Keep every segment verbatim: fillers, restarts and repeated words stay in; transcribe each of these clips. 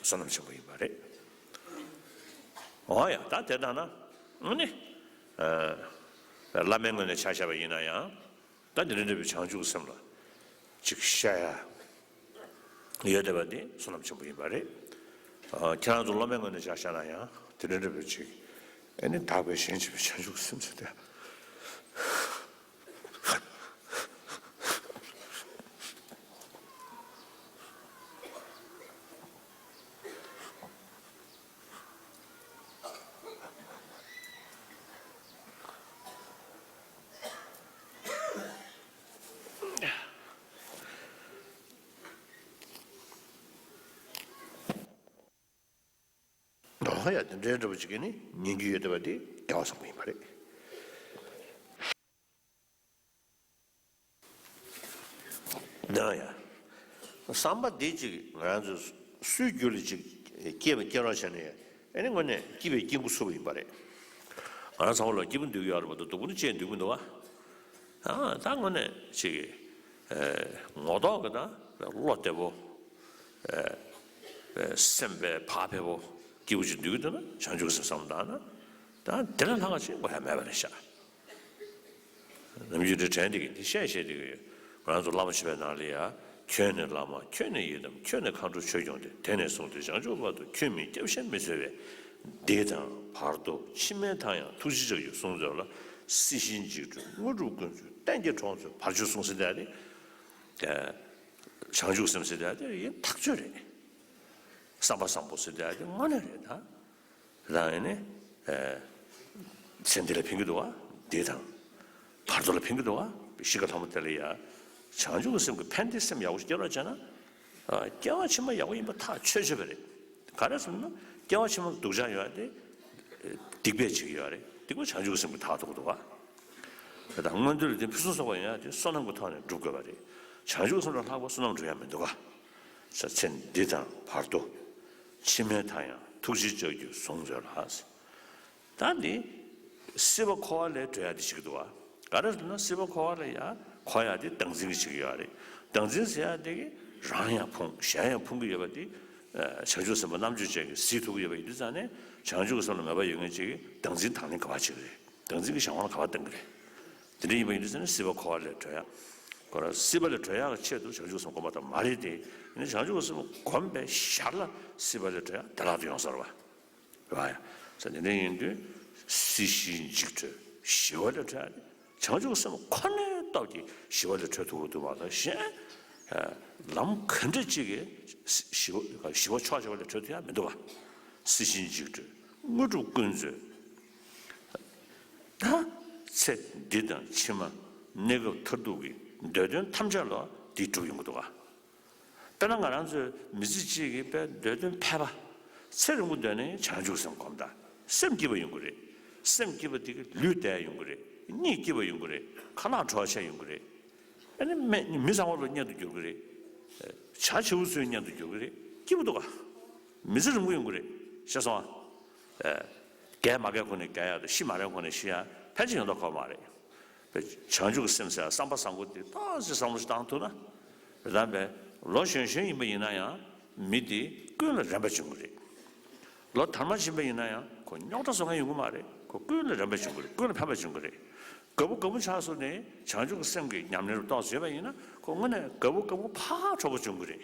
བསོད་ནམས་ཆེན་པོ་ཡིན་པ་རེད། འོ་ཡ། ད་དེ་ལྟ་ན་ཨ་ནི་ཨ་བླ་མའི་ངོས་ནས་ཆ་བཞག་པ་ཡིན་ན་ཡང་། ད་དེ་འདྲ་འདྲ་བའི་བྱང་ཆུབ་སེམས་ལ་ཅིག་ཤར་ཡ་ཡོད་བསྡད་པ་དེ་བསོད་ནམས་ཆེན་པོ་ཡིན་པ་རེད། ཨ་ཁྱེད་རང་ཚོ་སློབ་མའི་ངོས་ནས་ཆ་བཞག་ན་ཡང་དེ་འདྲ་འདྲ་བའི་ཅིག་ཨ་ནི་དག་པའི་ཞེན་བྱེད་པའི་བྱང་ཆུབ་སེམས་ཟེར་ཏེ། འོ་ཡ། དེ་འདྲའི་འདྲ་པོ་ཅིག་གིས་ནི་ཉན་རྒྱུ་ཡོད་བསྡད་པ་དེ་སྐལ་བ་བཟང་པོ་ཡིན་པ་རེད། ན་ཡ། བསམ་པ་འདི་ཅིག་ང་རང་ཚོ་སུའི་རྒྱུད་ལ་ཅིག་སྐྱེས་པ་སྐྱེ་རོགས་བྱས་ནས་ཨ་ནི་དངོས་གནས་སྐྱིད་པའི་སྐྱིད་འགོ་ཚུགས་པ་ཡིན་པ་རེད། ང་རང་ཚང་མ་ལ་སྐྱིད་པོ་འདོད་ཀྱི་ཡོད་རེད་མ་གཏོགས་སྡུག་པོ་ནི་ཅི་ཡང་འདོད་ཀྱི་མི་འདུག་བ། ཨ་ད་དངོས་གནས་ཅིག་ཨ་ངོ་ཐོག་གི་ད་བློ་བདེ་པོ། ཨ་ཨ་སེམས་པའི་བག་ཕེབས་པོ་སྐྱིད་པོ་ཅིག་འདོད་ཀྱི་འདུག་ན་བྱང་ཆུབ་སེམས་བསམ་བཏང་ན། ད་དེ་ལས་ལྷག་པ་ཅིག་དགོས་ཡ་མེད་པ་རེད་ཤག་ནམ་རྒྱུན་དེ་དྲན་བསྡད་ཀྱི་འདི་བཤད་བཤད་བསྡད་ཀྱི་ཡོད། ང་རང་ཚོ་བླ་མ་མཆོད་པའི་ནང་ལ་ཡ། ཁྱོད་ནི་བླ་མ་ཁྱོད་ནི་ཡི་དམ་ཁྱོད་ནི་མཁའ་འགྲོ་ཆོས་སྐྱོང་སྟེ། དེང་ནས་བཟུང་སྟེ་བྱང་ཆུབ་བར་དུ་ཁྱོད་མིན་སྐྱབས་གཞན་མི་འཚོལ་བས། འདི་དང་བར་དོ་ཕྱི་མའི་མཐའ་ཡང་ཐུགས་རྗེ་ལྕགས་ཀྱུས་བཟུང་མཛོད་ལ། སྲིད་ཞིའི་འཇིགས་བྲལ་དངོས་གྲུབ་ཀུན་སྩོལ་གཏན་གྱི་གྲོགས་མཛོད། བར་ཆད་སོལ་ཟེར་བསྡད་དེ། བྱང་ཆུབ་སེམས་ཟེར་བསྡད་དེ་ཡིན་ཐག་ཆོད་རེད། བསམ་པ་བཟང་པོ་ཟེར་བསྡད་དེ་དངོས་གནས་རེད་ད། རང་ཡིན་ནི། ཨ་ཚེ་འདི་ལ་ཕན་གྱི་འདུག་བ། འདི་དང་། བར་དོ་ལ་ཕན་གྱི་འདུག་བ། གཤིས་ཀ་ལྷ་མོ་དེ་ལ་ཡ། བྱང་ཆུབ་ཀྱི་སེམས་ཀྱི་ཕན་བདེའི་སེམས་ཡག་པོ་ཞིག་སྐྱེ་རོགས་བྱས་ན། ཨ་སྐྱེ་བ་ཕྱི་མ་ཡག་པོ་ཡིན་པ་ཐག་ཆོད་ཆོད་པ་རེད། ག་རེ་ཟེར་ན་སྐྱེ་བ་ཕྱི་མ་སྡུག་ཅག་ཡོད་དེ། སྡིག་པས་བྱེད་ཀྱི་ཡོད་རེད། སྡིག་པ་བྱང་ཆུབ་ཀྱི་སེམས་ཀྱིས་དག་ཐུབ་ཀྱི་འདུག་བ། དེ་དང་མངོན་མཐོ་ལ་དེ་ཕུན་སུམ་ཚོགས་པ་ཡོང་ཡ་དེ་བསོད་ནམས་ཀྱི་ཐོག་ནས་སྒྲུབ་དགོས་པ་རེད། བྱང་ཆུབ་སེམས་ལ་ལྷག་པ་བསོད་ནམས་སྒྲུབ་ཡ་མི་འདུག་ག་ཚེ་འདི་དང་བར་དོ། ཕྱི་མའི་མཐའ་ཡང་ཐུགས་རྗེའི་ལྕགས་ཀྱུས་བཟུང་མཛོད་ལ། ད་འདི་སྲིད་པ་འཁོར་བ་ལས་གྲོལ་ཡ་དེ་ཞིག་འདུག་ག་ག་རེ་ཟེར་ན་སྲིད་པ་འཁོར་བ་ལ་ཡ་འཁོར་ཡ་དེ་བདག་འཛིན་གྱི་ཞིག་ཡོད་རེད། བདག་འཛིན་ཟེར་ཡ་དེ་གི་རང་ཡང་ཕུང་གཞན་ཡང་ཕུང་གི་ཡོད་པ་དེ། བྱང་ཆུབ་སེམས་དཔའ་རྣམ་དཔྱོད་ཅན་གྱིས་གཟིགས་ཐུབ་ཀྱི་ཡོད་པ་ཡིན་དུས་ཙང་ནས་བྱང་ཆུབ་ཀྱི་སེམས་ལ་མོས་པ་ཡོད་མཁན་ཅིག་གིས་བདག་འཛིན་དང་ལེན་ག་པར་བྱེད་ཀྱི་རེད། བདག་འཛིན་གྱི་གཞན་དབང་ལ་ག་པར་བཏང་གི་རེད། དེ་འདྲ་ཡིན་པ་ཡིན་དུས་ཙང་ནས་སྲིད་པ་འཁོར་བ་ལས་གྲོལ་ཡ། ཁོ་རང་སྲིད་པ་ལས་གྲོལ་ཡག་གི་ཆེད་དུ་བྱང་ཆུབ་སེམས་བསྒོམ་པ་དང་མ་རེད་དེ། ཡིན་ན་བྱང་ཆུབ་སེམས་བསྒོམ་པའི་ཞར་ལ་སྲིད་པ་ལས་གྲོལ་ཡག་བདེ་བླག་ཏུ་ཡོང་ས་རེད་བ། རེད་བ་ཡ། ས་དེ་འདྲ་ཡིན་དུས་སྲིད་ཞིའི་འཇིགས་བྲལ་ཞི་བ་ལས་གྲོལ་ཡག་དེ། བྱང་ཆུབ་སེམས་ཁོ་ནའི་སྟོབས་ཀྱིས་ཞི་བ་ལས་གྲོལ་ཐུབ་ཀྱི་འདུག་མ་གཏོགས་གཞན། ལམ་ག་འདྲ་ཅིག་གིས་ཞི་བ་ཞི་བ་ཕྱོགས་ཆེ་བ་ལས་གྲོལ་ཐུབ་ཡག་མི་འདུག་བ། སྲིད་ཞིའི་འཇིགས་བྲལ་དངོས་གྲུབ་ཀུན་སྩོལ། ད་ཚེ་འདི་དང་ཕྱི་མ་གནས་སྐབས་མཐར་ཐུག་གི་འདོད་དོན་ཐམས་ཅད་ལ་འདིས་འགྲུབ་ཡོང་གི་འདུག་ག་དཔེར་ན་ང་རང་ཚོའི་མི་ཚེ་གཅིག་གི་དཔེ་འདོད་དོན་ཕལ་པ། ཚེ་རིང་པོ་འདོད་ན་ཡང་བྱང་ཆུབ་སེམས་བསྒོམ་དང་། སེམས་སྐྱིད་པ་ཡོང་གི་རེད། སེམས་སྐྱིད་པ་དེ་གིས་ལུས་བདེ་ཡོང་གི་རེད། གཉིད་སྐྱིད་པ་ཡོང་གི་རེད། ཁ་ལག་དྲོ་བ་ཆགས་ཡོང་གི་རེད། ཨ་ནི་མི་མི་ཚང་མ་ལ་གཉེན་དུ་འགྱུར་གི་རེད། བྱ་བྱིའུ་ཚོའི་གཉེན་དུ་འགྱུར་གི་རེད། སྐྱིད་པོ་འདུག་ག་མི་ཚེ་རིང་པོ་ཡོང་གི་རེད། ཤེས་སོང་ཨ། རྒས་མ་རྒས་ཁོ་ནས་རྒས་ཡག་དང་ཤི་མ་རན་ཁོ་ནས་ཤི་ཡག་ཕལ་ཆེར་ཡོང་མདོག་ཁ་པོ་མ་རེད། བྱང་ཆུབ་ཀྱི་སེམས་ཟེར་བསམ་པ་བཟང་པོ་དེ་ཏོག་ཙམ་བསམ་བློ་ཞིག་བཏང་ཐུབ་ན། རེད་དམ་པས། ལོ་གཞོན་གཞོན་ཡིན་པ་ཡིན་ན་ཡང་མི་དེ་ཀུན་ལ་རན་པ་བྱུང་གི་རེད། ལོ་དར་མ་ཕྱིན་པ་ཡིན་ན་ཡང་ཁོ་རྙོག་དྲ་བཟོ་མཁན་ཡོང་གི་མ་རེད། ཁོ་ཀུན་ལ་རན་པ་བྱུང་གི་རེད། ཀུན་ལ་ཕན་པ་བྱུང་གི་རེད། དགའ་པོ་དགའ་པོ་ཆགས་སོང་ནས་བྱང་ཆུབ་ཀྱི་སེམས་ཀྱི་ཉམས་ལེན་རུ་ཏོག་ཙམ་བྱས་པ་ཡིན་ན་ཁོ་དངོས་གནས་དགའ་པོ་དགའ་པོ་ཕར་གྲོགས་པོ་བྱུང་གི་རེད།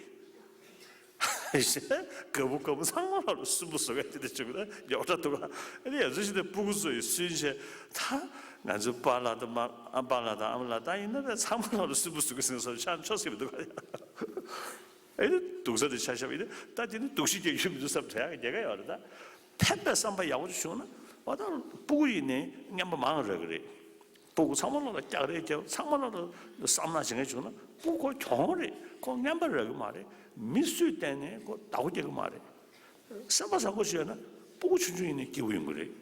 དགའ་པོ་དགའ་པོ་ཚང་མ་ལ་སུན་པོ་བཟོ་ག་དེ་འདྲ་བྱུང་ན་རྙོག་དྲ་འདུག་ག་ཨ་ནི་ཡ་ཚོ་ཞིག་ནས་སྤུ་གུ་ཚོ་ཡི་སུན་བྱས་ད་ང་ཚོའི་པཱ་ལགས་དང་མ་ཨ་པཱ་ལགས་དང་ཨ་མ་ལགས་ད་ཡིན་ན་ད་ཚང་མ་ལ་སུན་པོ་བཟོ་གི་ཟིན་སོང་ཆ་ཆོ་སྲིད་མི་འདུག་ག་ཨ་ནི་སྡུག་ས་དེ་ཆ་བཞག་པ་ཡིན་ན་ད་དེ་ནི་སྡུག་ཤི་རྒྱག་རྒྱུ་མི་འདུག་བསམ་དྲན་ཡག་རྒྱལ་ཁ་ཡོད་རེད་ད། ཕན་པའི་བསམ་པ་ཡག་པོ་ཅིག་བྱུང་ན་འོ་ད་སྤུ་གུ་ཡིན་ནའི་རྔན་པ་མང་རག་གི་རེད། སྤུ་གུ་ཚང་མ་ལོག་ལ་སྐྱག་རེ་རྒྱབ། ཚང་མ་ལོག་ལ་བསམ་ནག་བྱེད་མཁན་བྱུང་ན་སྤུ་གུ་ཁོ་གྱོང་རེད། ཁོ་རྔན་པ་རག་གི་མ་རེད། མི་སུས་བལྟས་ནས་ཁོ་བདག་པོ་རྒྱག་གི་མ་རེད། སེམས་པ་བཟང་པོ་ཞིག་ཡོད་ན་སྤུ་གུ་ཆུང་ཆུང་ཡིན་ནའི་སྐྱིད་པོ་ཡོང་གི་རེད།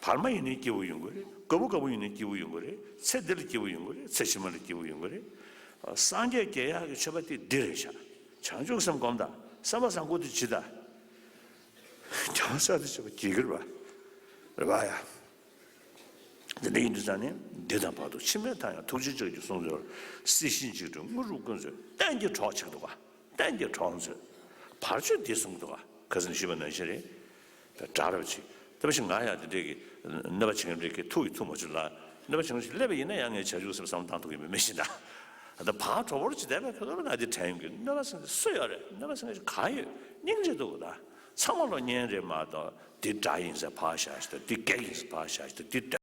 བར་མ་ཡིན་ནའི་སྐྱིད་པོ་ཡོང་གི་རེད། དགའ་པོ་དགའ་པོ་ཡིན་ནའི་སྐྱིད་པོ་ཡོང་གི་རེད། ཚེ་འདི་ལ་སྐྱིད་པོ་ཡོང་གི་རེད། ཚེ་ཕྱི་མ་ལ་སྐྱིད་པོ་ཡོང་གི་རེད། སངས་རྒྱས་རྒྱལ་ཡག་གི་མཆོད་པ་དེ་འདི་རེད་ཤག་བྱང་ཆུབ་སེམས་བསྒོམ་དང་། སེམས་པ་བཟང་པོ་དེ་བྱེད་དང་། བྱང་ས་དེ་བྱེད་པ་དགེ་གི་རེད་པ། རེད་པ་ཡ། དེ་འདྲ་ཡིན་དུས་ཙང་ནས་འདི་དང་བར་དུ་ཕྱི་མའི་མཐའ་ཡང་ཐུགས་རྗེའི་ལྕགས་ཀྱུས་བཟུང་ཟེར། སྲིད་ཞིའི་འཇིགས་བྲལ་དངོས་གྲུབ་ཀུན་སྩོལ་གཏན་གྱི་གྲོགས་བྱེད་འདུག་ག་གཏན་གྱི་གྲོགས་མཛོད། བར་ཆད་འདིས་བཟུང་འདུག་ག་ཁ་སང་ཞུས་པ་ནང་བཞིན་རེད། ད་དྲག་རབ་ཅིག་ད་པ་ཞིག་ང་ཡང་དེ་འདྲས་ཀྱི་གནོད་པ་བྱེད་མཁན་རིགས་ཀྱི་ཐུག་གི་ཐུག་མ་བྱུང་ལ། གནོད་པ་བྱེད་མཁན་ཞིག་སླེབས་པ་ཡིན་ན་ཡང་ངས་བྱ་རྒྱུ་སེམས་བསམ་བཏང་ཐུབ་ཀྱི་མེད་མེད་བཞིན་ད། ད་ཕར་གྲོགས་པོར་ཅི་བསྡད་པའི་ཁ་ཐོར་ན་འདི་དྲན་གི་གནོད་པ་སེམས་སུ་ཡོད་རེད། གནོད་པ་སེམས་ག་ཡོད། སྙིང་རྗེ་འདུག་ད་ཚང་མ་ལོ་གཉན་རེད་མ་གཏོགས་འདི་དགྲ་ཡིན་ཟེར་ཕར་བཞག་ཞིག་ད། འདི་བགེགས་ཡིན་ཟེར་ཕར་བཞག་ཞིག་ད། འདི་